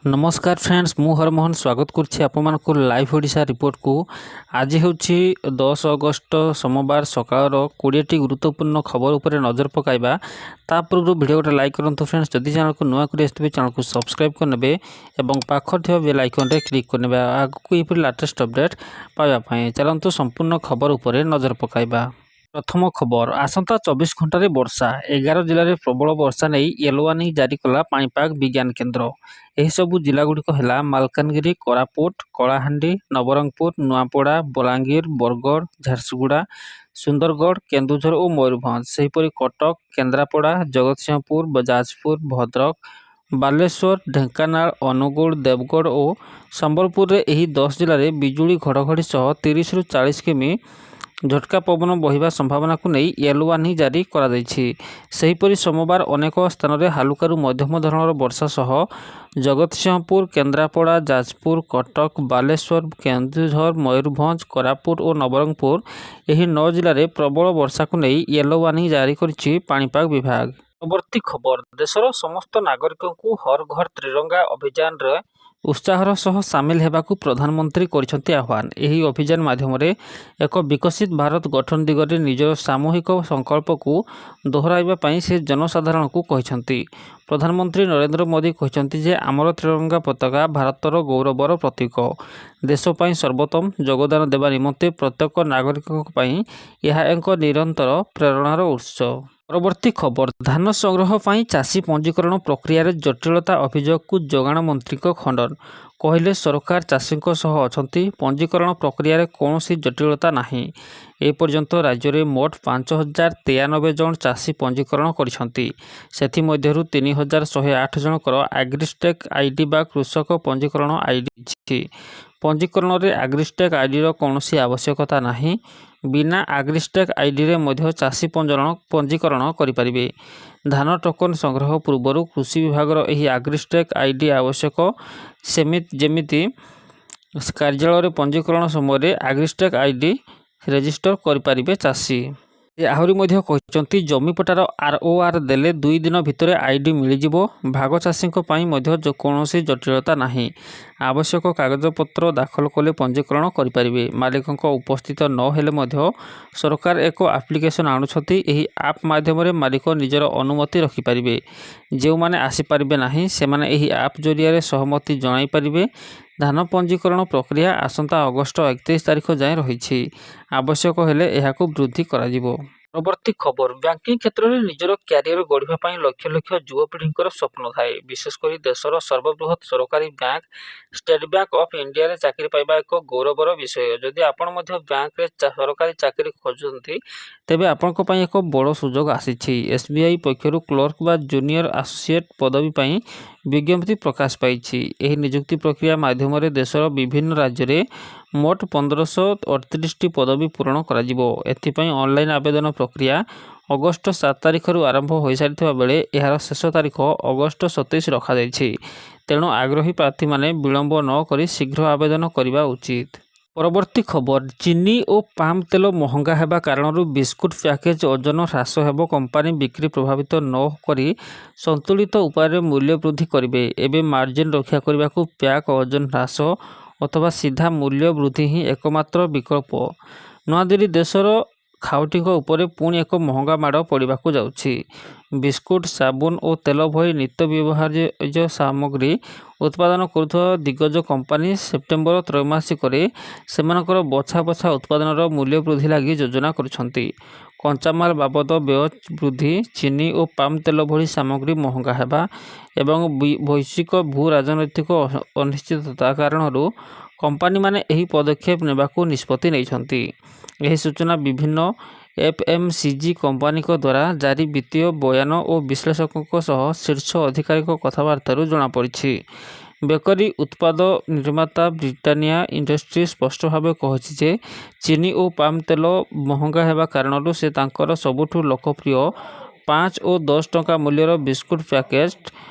ନମସ୍କାର ଫ୍ରେଣ୍ଡସ୍, ମୁଁ ହରମୋହନ ସ୍ୱାଗତ କରୁଛି ଆପଣମାନଙ୍କୁ ଲାଇଭ୍ ଓଡ଼ିଶା ରିପୋର୍ଟକୁ। ଆଜି ହେଉଛି 10 ଅଗଷ୍ଟ ସୋମବାର। ସକାଳର 20ଟି ଗୁରୁତ୍ୱପୂର୍ଣ୍ଣ ଖବର ଉପରେ ନଜର ପକାଇବା। ତା ପୂର୍ବରୁ ଭିଡ଼ିଓ ଗୋଟେ ଲାଇକ୍ କରନ୍ତୁ ଫ୍ରେଣ୍ଡସ୍। ଯଦି ଚ୍ୟାନେଲକୁ ନୂଆ କରି ଆସିଥିବେ, ଚ୍ୟାନେଲକୁ ସବସ୍କ୍ରାଇବ୍ କରିନେବେ ଏବଂ ପାଖରେ ଥିବା ବେଲ୍ ଆଇକନ୍ରେ କ୍ଲିକ୍ କରିନେବେ ଆଗକୁ ଏହିପରି ଲାଟେଷ୍ଟ ଅପଡ଼େଟ୍ ପାଇବା ପାଇଁ। ଚାଲନ୍ତୁ, ସମ୍ପୂର୍ଣ୍ଣ ଖବର ଉପରେ ନଜର ପକାଇବା। ପ୍ରଥମ ଖବର, ଆସନ୍ତା 24 ଘଣ୍ଟାରେ ବର୍ଷା। 11 ଜିଲ୍ଲାରେ ପ୍ରବଳ ବର୍ଷା ନେଇ ୟେଲୋ ୱାର୍ଣ୍ଣିଂ ଜାରି କଲା ପାଣିପାଗ ବିଜ୍ଞାନ କେନ୍ଦ୍ର। ଏହିସବୁ ଜିଲ୍ଲାଗୁଡ଼ିକ ହେଲା ମାଲକାନଗିରି, କୋରାପୁଟ, କଳାହାଣ୍ଡି, ନବରଙ୍ଗପୁର, ନୂଆପଡ଼ା, ବଲାଙ୍ଗୀର, ବରଗଡ଼, ଝାରସୁଗୁଡ଼ା, ସୁନ୍ଦରଗଡ଼, କେନ୍ଦୁଝର ଓ ମୟୂରଭଞ୍ଜ। ସେହିପରି କଟକ, କେନ୍ଦ୍ରାପଡ଼ା, ଜଗତସିଂହପୁର, ଯାଜପୁର, ଭଦ୍ରକ, ବାଲେଶ୍ୱର, ଢେଙ୍କାନାଳ, ଅନୁଗୁଳ, ଦେବଗଡ଼ ଓ ସମ୍ବଲପୁରରେ। ଏହି 10 ଜିଲ୍ଲାରେ ବିଜୁଳି ଘଡ଼ଘଡ଼ି ସହ 30ରୁ 40 କିମି ଝଟକା ପବନ ବହିବା ସମ୍ଭାବନାକୁ ନେଇ ୟେଲୋ ୱାର୍ଣ୍ଣିଂ ଜାରି କରାଯାଇଛି। ସେହିପରି ସୋମବାର ଅନେକ ସ୍ଥାନରେ ହାଲୁକାରୁ ମଧ୍ୟମ ଧରଣର ବର୍ଷା ସହ ଜଗତସିଂହପୁର, କେନ୍ଦ୍ରାପଡ଼ା, ଯାଜପୁର, କଟକ, ବାଲେଶ୍ୱର, କେନ୍ଦୁଝର, ମୟୂରଭଞ୍ଜ, କୋରାପୁଟ ଓ ନବରଙ୍ଗପୁର, ଏହି ନଅ ଜିଲ୍ଲାରେ ପ୍ରବଳ ବର୍ଷାକୁ ନେଇ ୟେଲୋ ୱାର୍ଣ୍ଣିଂ ଜାରି କରିଛି ପାଣିପାଗ ବିଭାଗ। ପରବର୍ତ୍ତୀ ଖବର, ଦେଶର ସମସ୍ତ ନାଗରିକଙ୍କୁ ହର ଘର ତ୍ରିରଙ୍ଗା ଅଭିଯାନରେ ଉତ୍ସାହର ସହ ସାମିଲ ହେବାକୁ ପ୍ରଧାନମନ୍ତ୍ରୀ କରିଛନ୍ତି ଆହ୍ୱାନ। ଏହି ଅଭିଯାନ ମାଧ୍ୟମରେ ଏକ ବିକଶିତ ଭାରତ ଗଠନ ଦିଗରେ ନିଜର ସାମୂହିକ ସଂକଳ୍ପକୁ ଦୋହରାଇବା ପାଇଁ ସେ ଜନସାଧାରଣଙ୍କୁ କହିଛନ୍ତି। ପ୍ରଧାନମନ୍ତ୍ରୀ ନରେନ୍ଦ୍ର ମୋଦି କହିଛନ୍ତି ଯେ ଆମର ତ୍ରିରଙ୍ଗା ପତାକା ଭାରତର ଗୌରବର ପ୍ରତୀକ। ଦେଶ ପାଇଁ ସର୍ବୋତ୍ତମ ଯୋଗଦାନ ଦେବା ନିମନ୍ତେ ପ୍ରତ୍ୟେକ ନାଗରିକଙ୍କ ପାଇଁ ଏହା ଏକ ନିରନ୍ତର ପ୍ରେରଣାର ଉତ୍ସ। ପରବର୍ତ୍ତୀ ଖବର, ଧାନ ସଂଗ୍ରହ ପାଇଁ ଚାଷୀ ପଞ୍ଜୀକରଣ ପ୍ରକ୍ରିୟାରେ ଜଟିଳତା ଅଭିଯୋଗକୁ ଯୋଗାଣ ମନ୍ତ୍ରୀଙ୍କ ଖଣ୍ଡନ। କହିଲେ, ସରକାର ଚାଷୀଙ୍କ ସହ ଅଛନ୍ତି, ପଞ୍ଜୀକରଣ ପ୍ରକ୍ରିୟାରେ କୌଣସି ଜଟିଳତା ନାହିଁ। ଏପର୍ଯ୍ୟନ୍ତ ରାଜ୍ୟରେ ମୋଟ 5093 ଜଣ ଚାଷୀ ପଞ୍ଜୀକରଣ କରିଛନ୍ତି। ସେଥିମଧ୍ୟରୁ 3108 ଜଣଙ୍କର ଆଗ୍ରିଷ୍ଟେକ୍ ଆଇଡି ବା କୃଷକ ପଞ୍ଜୀକରଣ ଆଇଡି ଅଛି। ପଞ୍ଜୀକରଣରେ ଆଗ୍ରିଷ୍ଟେକ୍ ଆଇଡିର କୌଣସି ଆବଶ୍ୟକତା ନାହିଁ। ବିନା ଆଗ୍ରିଷ୍ଟେକ୍ ଆଇଡିରେ ମଧ୍ୟ ଚାଷୀ ପଞ୍ଜୀକରଣ କରିପାରିବେ। ଧାନ ଟୋକନ ସଂଗ୍ରହ ପୂର୍ବରୁ କୃଷି ବିଭାଗର ଏହି ଆଗ୍ରିଷ୍ଟେକ୍ ଆଇଡି ଆବଶ୍ୟକ। ସେମିତି ଯେମିତି କାର୍ଯ୍ୟାଳୟରେ ପଞ୍ଜୀକରଣ ସମୟରେ ଆଗ୍ରିଷ୍ଟେକ୍ ଆଇଡି ରେଜିଷ୍ଟର କରିପାରିବେ ଚାଷୀ। ସେ ଆହୁରି ମଧ୍ୟ କହିଛନ୍ତି, ଜମିପଟ୍ଟାର ଆର୍ଓଆର୍ ଦେଲେ 2 ଦିନ ଭିତରେ ଆଇଡି ମିଳିଯିବ। ଭାଗଚାଷୀଙ୍କ ପାଇଁ ମଧ୍ୟ କୌଣସି ଜଟିଳତା ନାହିଁ। ଆବଶ୍ୟକ କାଗଜପତ୍ର ଦାଖଲ କଲେ ପଞ୍ଜୀକରଣ କରିପାରିବେ। ମାଲିକଙ୍କ ଉପସ୍ଥିତ ନ ହେଲେ ମଧ୍ୟ ସରକାର ଏକ ଆପ୍ଲିକେସନ୍ ଆଣୁଛନ୍ତି। ଏହି ଆପ୍ ମାଧ୍ୟମରେ ମାଲିକ ନିଜର ଅନୁମତି ରଖିପାରିବେ। ଯେଉଁମାନେ ଆସିପାରିବେ ନାହିଁ, ସେମାନେ ଏହି ଆପ୍ ଜରିଆରେ ସହମତି ଜଣାଇପାରିବେ। ଧାନ ପଞ୍ଜୀକରଣ ପ୍ରକ୍ରିୟା ଆସନ୍ତା ଅଗଷ୍ଟ 31 ତାରିଖ ଯାଏଁ ରହିଛି। ଆବଶ୍ୟକ ହେଲେ ଏହାକୁ ବୃଦ୍ଧି କରାଯିବ। ପରବର୍ତ୍ତୀ ଖବର, ବ୍ୟାଙ୍କିଂ କ୍ଷେତ୍ରରେ ନିଜର କ୍ୟାରିୟର ଗଢ଼ିବା ପାଇଁ ଲକ୍ଷ ଲକ୍ଷ ଯୁବପିଢ଼ିଙ୍କର ସ୍ୱପ୍ନ ଥାଏ। ବିଶେଷ କରି ଦେଶର ସର୍ବବୃହତ୍ ସରକାରୀ ବ୍ୟାଙ୍କ ଷ୍ଟେଟ୍ ବ୍ୟାଙ୍କ ଅଫ୍ ଇଣ୍ଡିଆରେ ଚାକିରି ପାଇବା ଏକ ଗୌରବର ବିଷୟ। ଯଦି ଆପଣ ମଧ୍ୟ ବ୍ୟାଙ୍କରେ ସରକାରୀ ଚାକିରି ଖୋଜୁଛନ୍ତି, ତେବେ ଆପଣଙ୍କ ପାଇଁ ଏକ ବଡ଼ ସୁଯୋଗ ଆସିଛି। ଏସ୍ବିଆଇ ପକ୍ଷରୁ କ୍ଲର୍କ ବା ଜୁନିୟର ଆସୋସିଏଟ୍ ପଦବୀ ପାଇଁ ବିଜ୍ଞପ୍ତି ପ୍ରକାଶ ପାଇଛି। ଏହି ନିଯୁକ୍ତି ପ୍ରକ୍ରିୟା ମାଧ୍ୟମରେ ଦେଶର ବିଭିନ୍ନ ରାଜ୍ୟରେ ମୋଟ 1538ଟି ପଦବୀ ପୂରଣ କରାଯିବ। ଏଥିପାଇଁ ଅନଲାଇନ୍ ଆବେଦନ ପ୍ରକ୍ରିୟା ଅଗଷ୍ଟ 7 ତାରିଖରୁ ଆରମ୍ଭ ହୋଇସାରିଥିବା ବେଳେ ଏହାର ଶେଷ ତାରିଖ ଅଗଷ୍ଟ 27 ରଖାଯାଇଛି। ତେଣୁ ଆଗ୍ରହୀ ପ୍ରାର୍ଥୀମାନେ ବିଳମ୍ବ ନ କରି ଶୀଘ୍ର ଆବେଦନ କରିବା ଉଚିତ। ପରବର୍ତ୍ତୀ ଖବର, ଚିନି ଓ ପାମ୍ ତେଲ ମହଙ୍ଗା ହେବା କାରଣରୁ ବିସ୍କୁଟ ପ୍ୟାକେଜ ଓଜନ ହ୍ରାସ ହେବ। କମ୍ପାନୀ ବିକ୍ରି ପ୍ରଭାବିତ ନ କରି ସନ୍ତୁଳିତ ଉପାୟରେ ମୂଲ୍ୟ ବୃଦ୍ଧି କରିବେ। ଏବେ ମାର୍ଜିନ ରକ୍ଷା କରିବାକୁ ପ୍ୟାକ୍ ଓଜନ ହ୍ରାସ ଅଥବା ସିଧା ମୂଲ୍ୟ ବୃଦ୍ଧି ହିଁ ଏକମାତ୍ର ବିକଳ୍ପ। ନୂଆଦିଲ୍ଲୀ, ଦେଶର ଖାଉଟିଙ୍କ ଉପରେ ପୁଣି ଏକ ମହଙ୍ଗା ମାଡ଼ ପଡ଼ିବାକୁ ଯାଉଛି। ବିସ୍କୁଟ, ସାବୁନ ଓ ତେଲ ଭଳି ନିତ୍ୟ ବ୍ୟବହାର୍ଯ୍ୟ ସାମଗ୍ରୀ ଉତ୍ପାଦନ କରୁଥିବା ଦିଗ୍ଗଜ କମ୍ପାନୀ ସେପ୍ଟେମ୍ବର ତ୍ରୈମାସିକରେ ସେମାନଙ୍କର ବଛା ବଛା ଉତ୍ପାଦନର ମୂଲ୍ୟ ବୃଦ୍ଧି ଲାଗି ଯୋଜନା କରୁଛନ୍ତି। କଞ୍ଚାମାଲ ବାବଦ ବ୍ୟୟ ବୃଦ୍ଧି, ଚିନି ଓ ପାମ୍ ତେଲ ଭଳି ସାମଗ୍ରୀ ମହଙ୍ଗା ହେବା ଏବଂ ବୈଶ୍ୱିକ ଭୂ ରାଜନୈତିକ ଅନିଶ୍ଚିତତା କାରଣରୁ କମ୍ପାନୀମାନେ ଏହି ପଦକ୍ଷେପ ନେବାକୁ ନିଷ୍ପତ୍ତି ନେଇଛନ୍ତି। ଏହି ସୂଚନା ବିଭିନ୍ନ ଏଫ୍ଏମ୍ସିଜି କମ୍ପାନୀଙ୍କ ଦ୍ୱାରା ଜାରି ବିତ୍ତୀୟ ବୟାନ ଓ ବିଶ୍ଳେଷକଙ୍କ ସହ ଶୀର୍ଷ ଅଧିକାରୀଙ୍କ କଥାବାର୍ତ୍ତାରୁ ଜଣାପଡ଼ିଛି। ବେକରୀ ଉତ୍ପାଦ ନିର୍ମାତା ବ୍ରିଟାନିଆ ଇଣ୍ଡଷ୍ଟ୍ରି ସ୍ପଷ୍ଟ ଭାବେ କହିଛି ଯେ ଚିନି ଓ ପାମ୍ ତେଲ ମହଙ୍ଗା ହେବା କାରଣରୁ ସେ ତାଙ୍କର ସବୁଠୁ ଲୋକପ୍ରିୟ 5 ଓ 10 ଟଙ୍କା ମୂଲ୍ୟର ବିସ୍କୁଟ ପ୍ୟାକେଟ୍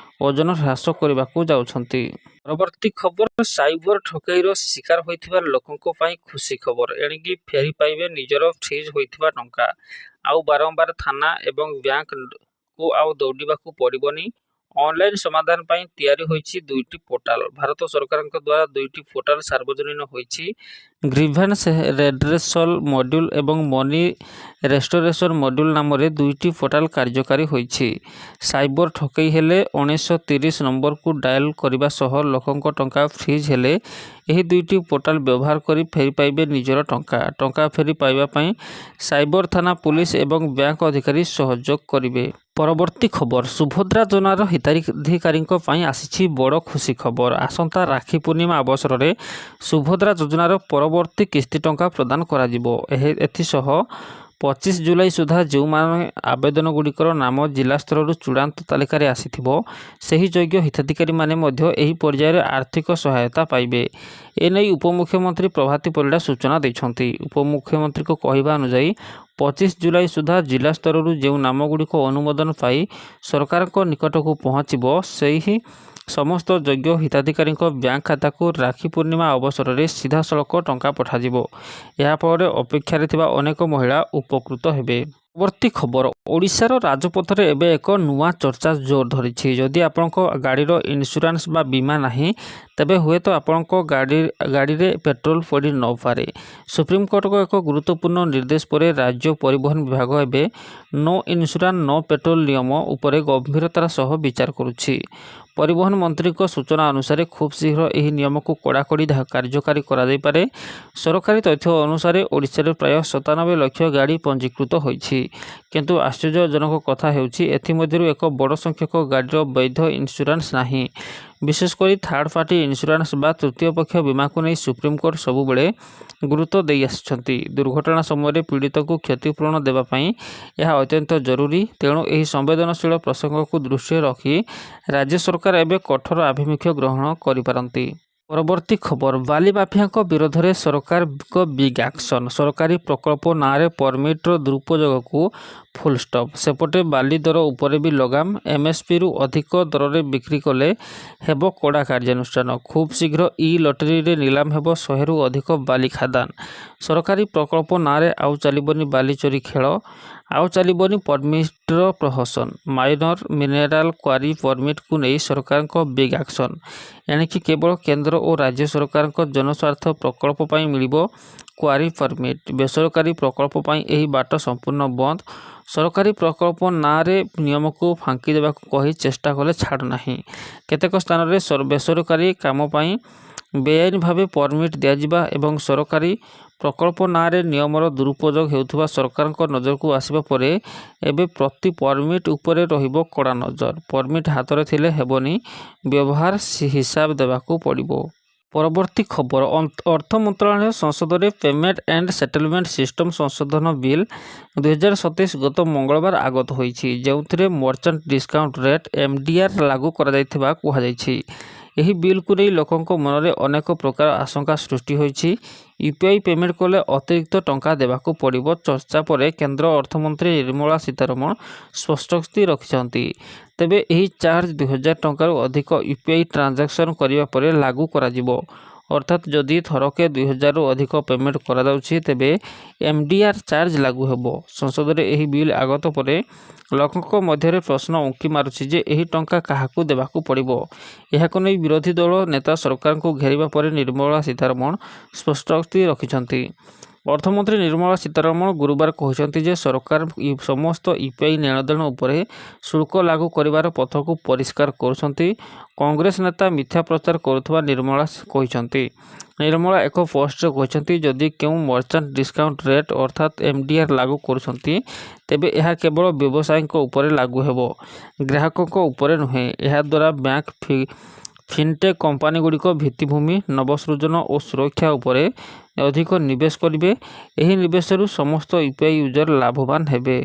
ଓଜନ ହ୍ରାସ କରିବାକୁ ଯାଉଛନ୍ତି। ପରବର୍ତ୍ତୀ ଖବର, ସାଇବର ଠକେଇର ଶିକାର ହୋଇଥିବା ଲୋକଙ୍କ ପାଇଁ ଖୁସି ଖବର। ଏଣିକି ଫେରି ପାଇବେ ନିଜର ଫ୍ରିଜ୍ ହୋଇଥିବା ଟଙ୍କା। ଆଉ ବାରମ୍ବାର ଥାନା ଏବଂ ବ୍ୟାଙ୍କକୁ ଆଉ ଦୌଡ଼ିବାକୁ ପଡ଼ିବନି। ଅନଲାଇନ୍ ସମାଧାନ ପାଇଁ ତିଆରି ହୋଇଛି ଦୁଇଟି ପୋର୍ଟାଲ। ଭାରତ ସରକାରଙ୍କ ଦ୍ୱାରା ଦୁଇଟି ପୋର୍ଟାଲ ସାର୍ବଜନୀନ ହୋଇଛି। ଗ୍ରିଭାନ୍ସ ରେଡ୍ରେସଲ ମଡ୍ୟୁଲ ଏବଂ ମନି ରେଷ୍ଟୋରେସନ ମଡ୍ୟୁଲ ନାମରେ ଦୁଇଟି ପୋର୍ଟାଲ କାର୍ଯ୍ୟକାରୀ ହୋଇଛି। ସାଇବର ଠକେଇ ହେଲେ 1930 ନମ୍ବରକୁ ଡାଏଲ କରିବା ସହ ଲୋକଙ୍କ ଟଙ୍କା ଫ୍ରିଜ୍ ହେଲେ ଏହି ଦୁଇଟି ପୋର୍ଟାଲ ବ୍ୟବହାର କରି ଫେରି ପାଇବେ ନିଜର ଟଙ୍କା। ଟଙ୍କା ଫେରି ପାଇବା ପାଇଁ ସାଇବର ଥାନା ପୁଲିସ ଏବଂ ବ୍ୟାଙ୍କ ଅଧିକାରୀ ସହଯୋଗ କରିବେ। ପରବର୍ତ୍ତୀ ଖବର, ସୁଭଦ୍ରା ଯୋଜନାର ହିତାଧିକାରୀଙ୍କ ପାଇଁ ଆସିଛି ବଡ଼ ଖୁସି ଖବର। ଆସନ୍ତା ରାକ୍ଷୀ ପୂର୍ଣ୍ଣିମା ଅବସରରେ ସୁଭଦ୍ରା ଯୋଜନାର ପରବର୍ତ୍ତୀ କିସ୍ତି ଟଙ୍କା ପ୍ରଦାନ କରାଯିବ। ଏଥିସହ 25 ଜୁଲାଇ ସୁଦ୍ଧା ଯେଉଁମାନେ ଆବେଦନଗୁଡ଼ିକର ନାମ ଜିଲ୍ଲା ସ୍ତରରୁ ଚୂଡ଼ାନ୍ତ ତାଲିକାରେ ଆସିଥିବ, ସେହି ଯୋଗ୍ୟ ହିତାଧିକାରୀମାନେ ମଧ୍ୟ ଏହି ପର୍ଯ୍ୟାୟରେ ଆର୍ଥିକ ସହାୟତା ପାଇବେ। ଏନେଇ ଉପମୁଖ୍ୟମନ୍ତ୍ରୀ ପ୍ରଭାତୀ ପରିଡ଼ା ସୂଚନା ଦେଇଛନ୍ତି। ଉପମୁଖ୍ୟମନ୍ତ୍ରୀଙ୍କ କହିବା ଅନୁଯାୟୀ, 25 ଜୁଲାଇ ସୁଦ୍ଧା ଜିଲ୍ଲା ସ୍ତରରୁ ଯେଉଁ ନାମଗୁଡ଼ିକ ଅନୁମୋଦନ ପାଇ ସରକାରଙ୍କ ନିକଟକୁ ପହଞ୍ଚିବ, ସେହି ସମସ୍ତ ଯୋଗ୍ୟ ହିତାଧିକାରୀଙ୍କ ବ୍ୟାଙ୍କ ଖାତାକୁ ରାକ୍ଷୀ ପୂର୍ଣ୍ଣିମା ଅବସରରେ ସିଧାସଳଖ ଟଙ୍କା ପଠାଯିବ। ଏହାଫଳରେ ଅପେକ୍ଷାରେ ଥିବା ଅନେକ ମହିଳା ଉପକୃତ ହେବେ। ପରବର୍ତ୍ତୀ ଖବର, ଓଡ଼ିଶାର ରାଜପଥରେ ଏବେ ଏକ ନୂଆ ଚର୍ଚ୍ଚା ଜୋର ଧରିଛି। ଯଦି ଆପଣଙ୍କ ଗାଡ଼ିର ଇନ୍ସୁରାନ୍ସ ବା ବୀମା ନାହିଁ, ତେବେ ହୁଏତ ଆପଣଙ୍କ ଗାଡ଼ିରେ ପେଟ୍ରୋଲ ପଡ଼ି ନପାରେ। ସୁପ୍ରିମକୋର୍ଟଙ୍କ ଏକ ଗୁରୁତ୍ୱପୂର୍ଣ୍ଣ ନିର୍ଦ୍ଦେଶ ପରେ ରାଜ୍ୟ ପରିବହନ ବିଭାଗ ଏବେ ନୋ ଇନ୍ସୁରାନ୍ସ ନୋ ପେଟ୍ରୋଲ ନିୟମ ଉପରେ ଗମ୍ଭୀରତାର ସହ ବିଚାର କରୁଛି। ପରିବହନ ମନ୍ତ୍ରୀଙ୍କ ସୂଚନା ଅନୁସାରେ, ଖୁବ୍ ଶୀଘ୍ର ଏହି ନିୟମକୁ କଡ଼ାକଡ଼ି କାର୍ଯ୍ୟକାରୀ କରାଯାଇପାରେ। ସରକାରୀ ତଥ୍ୟ ଅନୁସାରେ, ଓଡ଼ିଶାରେ ପ୍ରାୟ 97 ଲକ୍ଷ ଗାଡ଼ି ପଞ୍ଜୀକୃତ ହୋଇଛି। କିନ୍ତୁ ଆଶ୍ଚର୍ଯ୍ୟଜନକ କଥା ହେଉଛି, ଏଥିମଧ୍ୟରୁ ଏକ ବଡ଼ ସଂଖ୍ୟକ ଗାଡ଼ିର ବୈଧ ଇନ୍ସୁରାନ୍ସ ନାହିଁ। ବିଶେଷ କରି ଥାର୍ଡ ପାର୍ଟି ଇନ୍ସୁରାନ୍ସ ବା ତୃତୀୟ ପକ୍ଷ ବୀମାକୁ ନେଇ ସୁପ୍ରିମକୋର୍ଟ ସବୁବେଳେ ଗୁରୁତ୍ୱ ଦେଇ ଆସିଛନ୍ତି। ଦୁର୍ଘଟଣା ସମୟରେ ପୀଡ଼ିତଙ୍କୁ କ୍ଷତିପୂରଣ ଦେବା ପାଇଁ ଏହା ଅତ୍ୟନ୍ତ ଜରୁରୀ। ତେଣୁ ଏହି ସମ୍ବେଦନଶୀଳ ପ୍ରସଙ୍ଗକୁ ଦୃଷ୍ଟିରେ ରଖି ରାଜ୍ୟ ସରକାର ଏବେ କଠୋର ଆଭିମୁଖ୍ୟ ଗ୍ରହଣ କରିପାରନ୍ତି। ପରବର୍ତ୍ତୀ ଖବର, ବାଲି ମାଫିଆଙ୍କ ବିରୋଧରେ ସରକାରଙ୍କ ବିଗ୍ ଆକ୍ସନ। ସରକାରୀ ପ୍ରକଳ୍ପ ନାଁରେ ପରମିଟ୍ର ଦୁରୁପଯୋଗକୁ ଫୁଲଷ୍ଟପ୍। ସେପଟେ ବାଲି ଦର ଉପରେ ବି ଲଗାମ। ଏମ୍ଏସ୍ପିରୁ ଅଧିକ ଦରରେ ବିକ୍ରି କଲେ ହେବ କଡ଼ା କାର୍ଯ୍ୟାନୁଷ୍ଠାନ। ଖୁବ୍ ଶୀଘ୍ର ଇ ଲଟେରୀରେ ନିଲାମ ହେବ 100ରୁ ଅଧିକ ବାଲି ଖାଦାନ। ସରକାରୀ ପ୍ରକଳ୍ପ ନାଁରେ ଆଉ ଚାଲିବନି ବାଲି ଚୋରି ଖେଳ, ଆଉ ଚାଲିବନି ପରମିଟ୍ର ପ୍ରହସନ। ମାଇନର ମିନେରାଲ କ୍ୱାରି ପରମିଟ୍କୁ ନେଇ ସରକାରଙ୍କ ବିଗ୍ ଆକ୍ସନ। ଏଣିକି କେବଳ କେନ୍ଦ୍ର ଓ ରାଜ୍ୟ ସରକାରଙ୍କ ଜନସ୍ୱାର୍ଥ ପ୍ରକଳ୍ପ ପାଇଁ ମିଳିବ କ୍ୱାରି ପରମିଟ୍। ବେସରକାରୀ ପ୍ରକଳ୍ପ ପାଇଁ ଏହି ବାଟ ସମ୍ପୂର୍ଣ୍ଣ ବନ୍ଦ। ସରକାରୀ ପ୍ରକଳ୍ପ ନାଁରେ ନିୟମକୁ ଫାଙ୍କି ଦେବାକୁ କେହି ଚେଷ୍ଟା କଲେ ଛାଡ଼ ନାହିଁ। କେତେକ ସ୍ଥାନରେ ବେସରକାରୀ କାମ ପାଇଁ ବେଆଇନ ଭାବେ ପରମିଟ୍ ଦିଆଯିବା ଏବଂ ସରକାରୀ ପ୍ରକଳ୍ପ ନାଁରେ ନିୟମର ଦୁରୁପଯୋଗ ହେଉଥିବା ସରକାରଙ୍କ ନଜରକୁ ଆସିବା ପରେ ଏବେ ପ୍ରତି ପରମିଟ୍ ଉପରେ ରହିବ କଡ଼ା ନଜର। ପରମିଟ୍ ହାତରେ ଥିଲେ ହେବନି, ବ୍ୟବହାର ହିସାବ ଦେବାକୁ ପଡ଼ିବ। ପରବର୍ତ୍ତୀ ଖବର, ଅର୍ଥ ମନ୍ତ୍ରଣାଳୟ ସଂସଦରେ ପେମେଣ୍ଟ ଆଣ୍ଡ ସେଟଲମେଣ୍ଟ ସିଷ୍ଟମ ସଂଶୋଧନ ବିଲ୍ 2027 ଗତ ମଙ୍ଗଳବାର ଆଗତ ହୋଇଛି, ଯେଉଁଥିରେ ମର୍ଚାଣ୍ଟ ଡିସକାଉଣ୍ଟ ରେଟ୍ ଏମ୍ଡିଆର୍ ଲାଗୁ କରାଯାଇଥିବା କୁହାଯାଇଛି। ଏହି ବିଲ୍କୁ ନେଇ ଲୋକଙ୍କ ମନରେ ଅନେକ ପ୍ରକାର ଆଶଙ୍କା ସୃଷ୍ଟି ହୋଇଛି। ୟୁପିଆଇ ପେମେଣ୍ଟ କଲେ ଅତିରିକ୍ତ ଟଙ୍କା ଦେବାକୁ ପଡ଼ିବ ଚର୍ଚ୍ଚା ପରେ କେନ୍ଦ୍ର ଅର୍ଥମନ୍ତ୍ରୀ ନିର୍ମଳା ସୀତାରମଣ ସ୍ପଷ୍ଟୋକ୍ତି ରଖିଛନ୍ତି। ତେବେ ଏହି ଚାର୍ଜ 2000 ଟଙ୍କାରୁ ଅଧିକ ୟୁପିଆଇ ଟ୍ରାଞ୍ଜାକ୍ସନ୍ କରିବା ପରେ ଲାଗୁ କରାଯିବ। ଅର୍ଥାତ୍ ଯଦି ଥରକେ 2000ରୁ ଅଧିକ ପେମେଣ୍ଟ କରାଯାଉଛି, ତେବେ ଏମ୍ଡିଆର୍ ଚାର୍ଜ ଲାଗୁ ହେବ। ସଂସଦରେ ଏହି ବିଲ୍ ଆଗତ ପରେ ଲୋକଙ୍କ ମଧ୍ୟରେ ପ୍ରଶ୍ନ ଉଙ୍କି ମାରୁଛି ଯେ ଏହି ଟଙ୍କା କାହାକୁ ଦେବାକୁ ପଡ଼ିବ। ଏହାକୁ ନେଇ ବିରୋଧୀ ଦଳ ନେତା ସରକାରଙ୍କୁ ଘେରିବା ପରେ ନିର୍ମଳା ସୀତାରମଣ ସ୍ପଷ୍ଟୋକ୍ତି ରଖିଛନ୍ତି। ଅର୍ଥମନ୍ତ୍ରୀ ନିର୍ମଳା ସୀତାରମଣ ଗୁରୁବାର କହିଛନ୍ତି ଯେ ସରକାର ସମସ୍ତ ୟୁପିଆଇ ନେଣଦେଣ ଉପରେ ଶୁଳ୍କ ଲାଗୁ କରିବାର ପଥକୁ ପରିଷ୍କାର କରୁଛନ୍ତି। କଂଗ୍ରେସ ନେତା ମିଥ୍ୟା ପ୍ରଚାର କରୁଥିବା ନିର୍ମଳା କହିଛନ୍ତି। ନିର୍ମଳା ଏକ ପୋଷ୍ଟରେ କହିଛନ୍ତି, ଯଦି କେଉଁ ମର୍ଚାଣ୍ଟ ଡିସକାଉଣ୍ଟ ରେଟ୍ ଅର୍ଥାତ୍ ଏମ୍ଡିଆର୍ ଲାଗୁ କରୁଛନ୍ତି, ତେବେ ଏହା କେବଳ ବ୍ୟବସାୟୀଙ୍କ ଉପରେ ଲାଗୁ ହେବ, ଗ୍ରାହକଙ୍କ ଉପରେ ନୁହେଁ। ଏହାଦ୍ୱାରା ବ୍ୟାଙ୍କ, ଫିନଟେକ୍ କମ୍ପାନୀଗୁଡ଼ିକ ଭିତ୍ତିଭୂମି, ନବସୃଜନ ଓ ସୁରକ୍ଷା ଉପରେ ଅଧିକ ନିବେଶ କରିବେ। ଏହି ନିବେଶରୁ ସମସ୍ତ ୟୁପିଆଇ ୟୁଜର ଲାଭବାନ ହେବେ।